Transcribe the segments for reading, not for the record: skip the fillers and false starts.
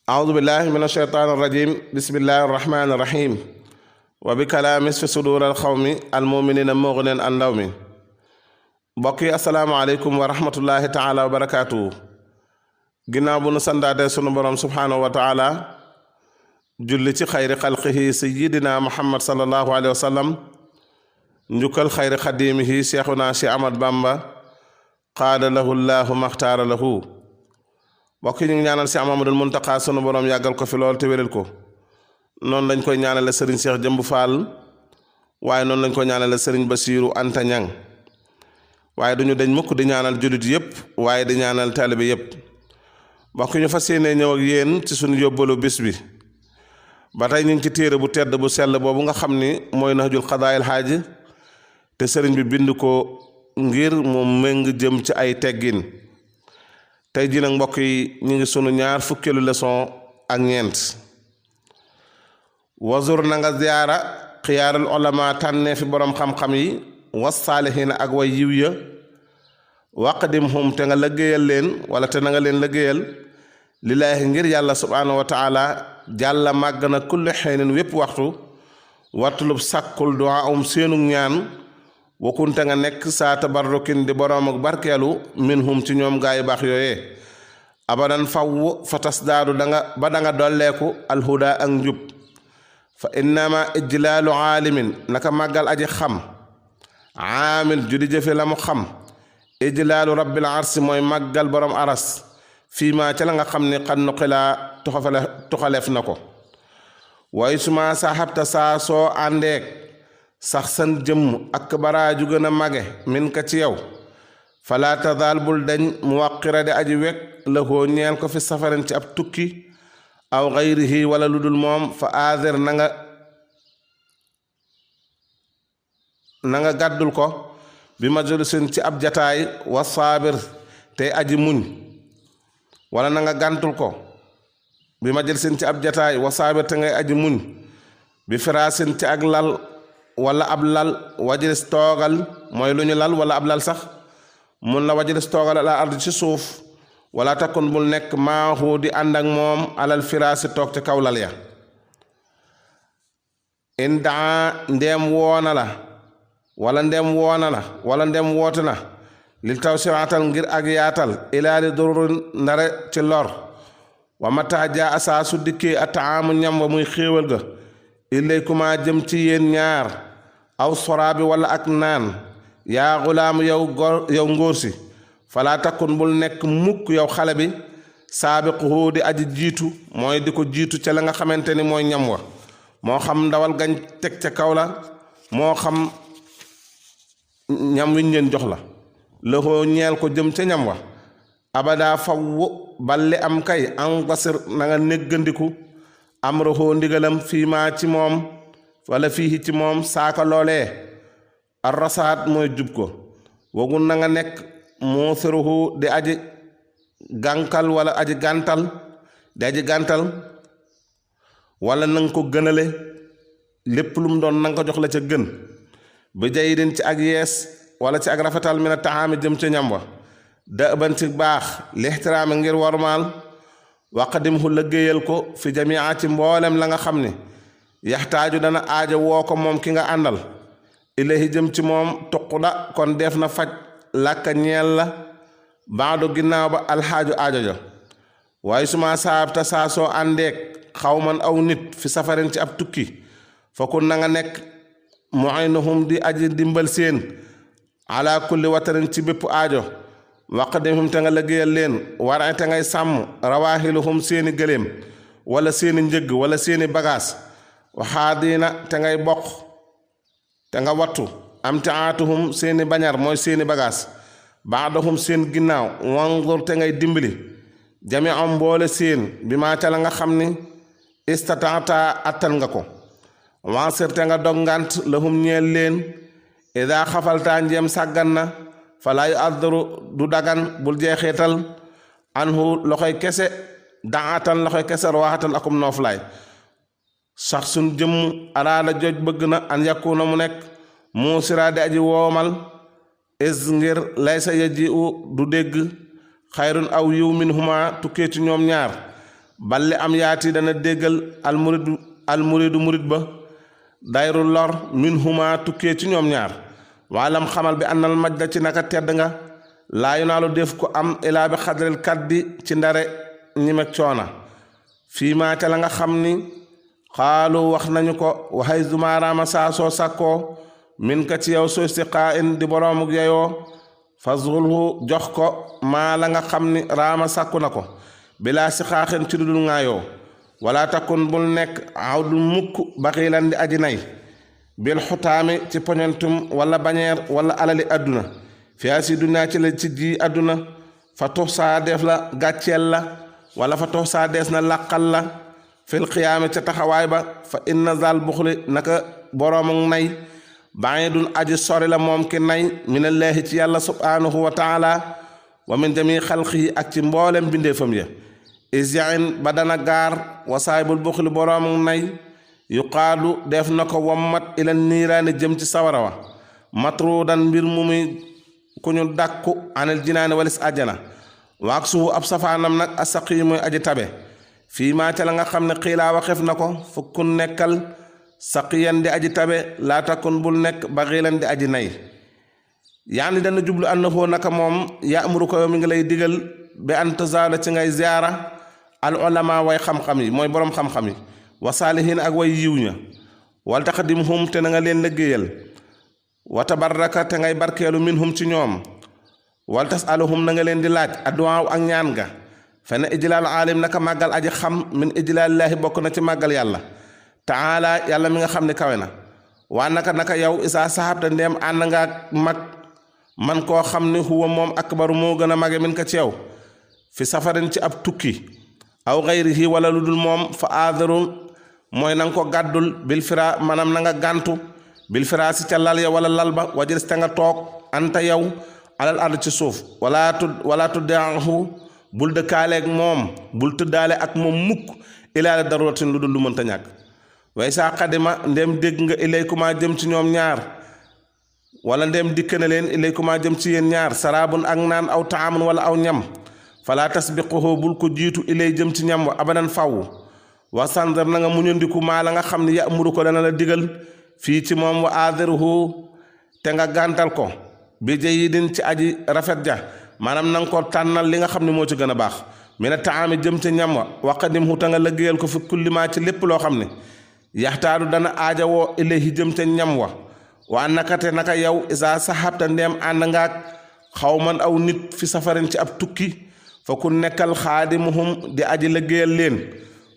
أعوذ بالله من الشيطان الرجيم بسم الله الرحمن الرحيم وبكلام في صدور القوم المؤمنين مغنين عن لوم بقي السلام عليكم ورحمة الله تعالى وبركاته ginnaaw bu nu sandaatee sunu borom subhaanahu wa taala julli ci xayri xalqihi sayyidina muhammad sallallahu alayhi wa sallam njukkal xayri xadimihi cheikhuna cheikh ahmad bamba qaada lahu llahu maxtaara lahu mbokk yi ñu ngi ñaanal si Mamadul Muntaqa sunu borom yàggal ko fi lool te wéral ko noonu lañ koy ñaanale sëriñ Cheikh Jëmb Fall waaye noonu lañ koy ñaanale sëriñ Basiiru Anta Ñang waaye duñu dañ mukk di ñaanal jullit yépp waaye di ñaanal taalibe yépp mbokk ñu fas yéene ñëw ak yéen ci suñu yóbbalu bis bi ba tey ñu ngi ci téere bu tedd bu sell boobu nga xam ni mooy Nahjul Qadaa'il Haaj te sëriñ bi bind ko ngir mu méng jëm ci ay teggin tey jii nag mbokk yi ñu ngi sunu ñaar fukkeelu leçon ak ñeent wazur na nga ziyaara xiyaarul ulama tànnee fi boroom xam-xam yi was saalihiina ak way yiw ya waqdimhum te nga lëggéeyal leen wala te na nga leen lëggéeyal lillaahi ngir yàlla subhaanahu wa taala jàlla màgg na kulli xeynin wépp waxtu wattulub sàkkul duwaa seenu ñaan wakunte nga nekk saa tabarrukin di boroom ak barkeelu minhum ci ñoom gaa yu baax yooyee abadan faw fa tasdaadu danga dolleeku alhuda ak njub fa innama ijlaalu aalimin naka màggal aji xam aamil ju di jëfe la mu xam ijlaalu rabbil arsi mooy màggal boroom aras fii ma ca la nga xam ni xan nuqilaa tuxaleef na ko waaye suma saaxabta saa soo àndeek sax san jëmm ak baraaju gën a mage min ka ci yow fala tadaal bul dañ mu waqira di aji wekk la hoo ñeel ko fi safarin ci ab tukki aw xayrihi wala lu dul moom fa aadir na nga gàddul ko bi majlisin ci ab jataay wa saabir tey aji muñ wala na nga gàntul ko bi majlisin ci ab jataay wa saabir te ngay aji muñ bi firaasin ci ak lal wala ab lal wajlis toogal mooy lu ñu lal wala ab lal sax mun la wajlis toogal ala ard ci suuf wala takkun bul nekk maahu di ànd ak moom alal firaasi toog ci kaw lal ya in daa ndeem woona la wala ndeem woona la wala ndeem woote na lil taw siwaatal ngir ak yaatal ilaa li dururin ndare ci lor wa mata jaa asaa su dikkee ataamu ñam wa muy xéewal ga ilaykuma jëm ci yéen ñaar aw soraabi wala ak naan yaa xulaamu yow ngóor si falaa takkun bul nekk mukk yow xale bi saabiquhu di aji jiitu mooy di ko jiitu ca la nga xamante ni mooy ñam wa moo xam ndawal gañ teg ca kaw la moo xam ñam wiñ leen jox la loxoo ñeel ko jëm ca ñam wa abada faww balli am kay anqasir na nga néggandiku am roxoo ndigalam fii maa ci moom wala fii ci moom saaka loolee arrasaat mooy jub ko wagun na nga nekk moo seruhu di aji gànkal wala aji gàntal wala nanga ko gënale lépp lu mu doon nanga ko jox la ca gën ba jay den ci ak yees wala ci ak rafetal mi na taxaami jëm ca ñam wa da ban ci baax lixtiraami ngir warmaal waqadimhu lëggéeyal ko fi jamia ci mboolem la nga xam ne yaxtaaju dana aajo woo ko moom ki nga àndal ilahi jëm ci moom tuquda kon def na faj làkka ñeel la baadu ginnaaw ba alxaaju aajo ja waaye suma saabta saa soo àndeek xawman aw nit fi safarin ci ab tukki fakun na nga nekk mu'inuhum di aji dimbal seen ala kulli watarin ci bépp aajo waqdimhum te nga lëggéeyal leen wara te ngay sàmm rawaaxiluhum seeni gëléem wala seeni njëgg wala seeni bagaas waxaadina te ngay bokk te nga wattu am taatuhum seeni bañar mooy seeni bagaas baadahum seen ginnaaw wangur te ngay dimbali jami am mboole seen bi maa ca la nga xam ni istataata attan nga ko wansir te nga dog ngant lahum ñeel leen ida xafaltaa njeem sàggan na falaa yu addaru du dagan bul jeexeetal anhu loxoy kese daatan loxoy kese rawaxatan akum nooflaay sax suñ jëmm araada joj bëgg na an yakuna mu nekk muusira di aji woomal is ngir laysa yaji u du dégg xayrun aw yiw min huma tukkee ci ñoom ñaar balli am yaati dana déggal almuridu murid ba dayru lor min huma tukkee ci ñoom ñaar waalam xamal bi annal majda ci naka tedd nga laa yunaalu def ko am ilaa bi xadril kaddi ci ndare ñi meg coona fii maa ca la nga xam ni xaalu wax nañu ko waxay zumaaraama saa soo sàkkoo min ka ci yow soo siqaa in di boroomuk yeyoo fazulhu jox ko maa la nga xam ni raama sàkku na ko bilaa siqaaxin ci dudul ŋaayoo wala takun bul nekk awdul mukk baxiilan di aji nay bil xutaami ci poñentum wala bañeer wala alali àdduna fiyaa si dunyaa ci la ci ji àdduna fa tux saa def la gàcceel la wala fa tux saa dees na làqal la fil xiyaami ca taxawaay ba fa inna zal buxli naka boroomuk nay bàyyi dun aji sori la moom ki nay minallaahi ci yàlla subhaanahu wa taala wa min jami xalqihi ak ci mboolem bindeefam ya isyain ba dana gaar wa saahibul buxli boroomuk nay yuqaadu def na ko wammat ila niiraani jëm ci sawara wa matruudan mbir mu muy ku ñu dàkku anil jinaani walis àjjana waak suhu ab safaanam nag asaqi mooy aji tabe fii maa ca la nga xam ne xiilaa waxef na ko fukkun nekkal saqiyan di aji tabe laa takun bul nekk baxiilan di aji nay yaani dana jublu annahu naka moom yaamuru ko yow mi ngi lay digal bi an tazaada ci ngay ziyaara al ulama way xam-xam yi mooy boroom xam-xam yi wa saalihin ak way yiw ña wal taxadimhum te na nga leen liggéeyal wa tabarraka te ngay barkeelu minhum ci ñoom wal tasaluhum na nga leen di laaj adduwaaw ak ñaan ga fene ijlaal aalim naka màggal aji xam min ijlaalillaahi bokk na ci màggal yàlla taala yàlla mi nga xam ne kawe na waa naka yow isaa saxabta ndeem ànd nga ak mag man koo xam ne huwa moom akbaru moo gën a mage min ka ci yow fi safarin ci ab tukki aw xayrihi wala lu dul moom fa aadarun mooy na nga ko gàddul bil fira maanaam na nga gàntu bil fira si ca lal ya wala lal ba wajiris te nga toog anta yow alal ard ci suuf wala tuddahu bul dëkkaaleeg moom bul tëddaale ak moom mukk ilaale daruratin lu dul lu mënta ñàkk way saa xadima ndem dégg nga ilaykuma jëm ci ñoom ñaar wala ndem dikk na leen ilaykuma jëm ci yéen ñaar saraabun ak naan aw taamun wala aw ñam fala tasbiquhu bul ko jiitu ilay jëm ci ñam wa abadan faw wa sandar na nga muñandiku maa la nga xam ne ya'muru ko dana la digal fii ci moom wa aadiruhu te nga gàntal ko bi jayyidin ci aji rafet ja maanaam na nga ko tànnal li nga xam ne moo ci gën a baax mina taami jëm ci ñam wa waqadimhu te nga lëggéeyal ko fi kulli maa ci lépp loo xam ne yaxtaadu dana aajawoo ilayhi jëm ca ñam wa waa nakate naka yow isa saxabta ndeem ànd ngaak xawman aw nit fi safarin ci ab tukki fa ku nekkal xaadimuhum di aji lëggéeyal leen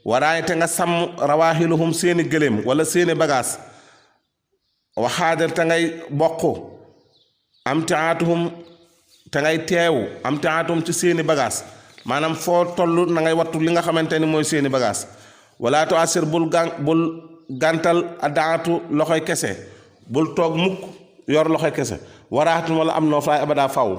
waraay te nga sàmm rawaaxiluhum seeni gëléem wala seeni bagaas waxaadir te ngay bokk am tiaatuhum te ngay teewu am tiaatuhum ci seeni bagaas maanaam foo toll na ngay wattu li nga xamante ni mooy seeni bagaas wala to asir bul gàntal adaatu loxoy kese bul toog mukk yor loxoy kese waraatun wala am noo flaay abada faw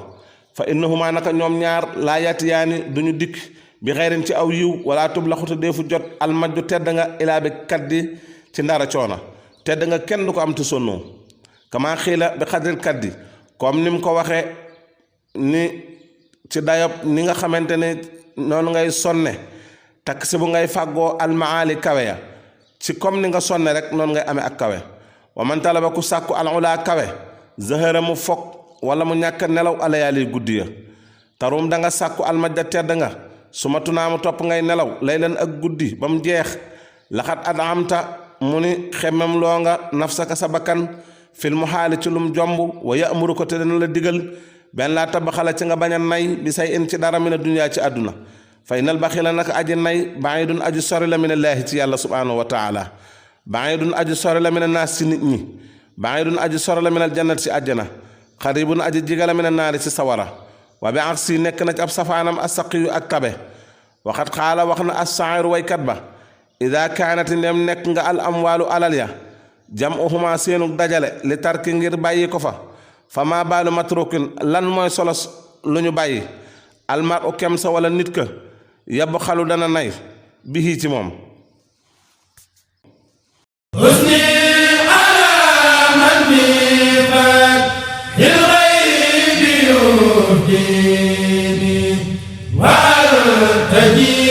fa innahuma naka ñoom ñaar laa yatiyaani duñu dikk bi xeyrin ci aw yiw wala tub laxuta deefu jot almajju tedd nga ilaa bi kaddi ci ndara coona tedd nga kenn du ko am te sonnoo kama xiila bi xadril kaddi comme ni mu ko waxee ni ci dayob ni nga xamante ne noonu ngay sonne takk si bu ngay fàggoo almaali kawe ya ci comme ni nga sonne rek noonu ngay amee ak kawe wa man talaba ku sàkku alula kawe zahara mu fokk wala mu ñàkk nelaw alayaali guddi ya tarum da nga sàkku almajda tedd nga su ma tunaamu topp ngay nelaw laylan ak guddi ba mu jeex laxat adamta mu ni xemmem loo nga nafsaka sa bakkan fil mu xaali ci lum jomb wa ya'muru ko te dana la digal benn laa tabaxala ci nga bañ a nay bi say in ci dara mi ne duniyaa ci àdduna fay nal baxila naka aji nay baidun aji sori la minallaahi ci yàlla subhanahu wa taala baidun aji sori la mina naas ci nit ñi baidun aji sori la minal jannat ci àjjana xaribun aji jigala mina naari ci sawara wa bi aksi nekk na ci ab safaanam asaqiyu ak tabe waxat xaala wax na as-saa'iru waykat ba ida kaanati ndem nekk nga al amwaalu alal ya jam'uhuma seenu dajale li tarki ngir bàyyi ko fa ma baalu matrukin lan mooy solos lu ñu bàyyi almar u kem sa wala nit ka yab xalu dana nay bihi ci moom husni ala man bi fat il ghaybi yudini wal taji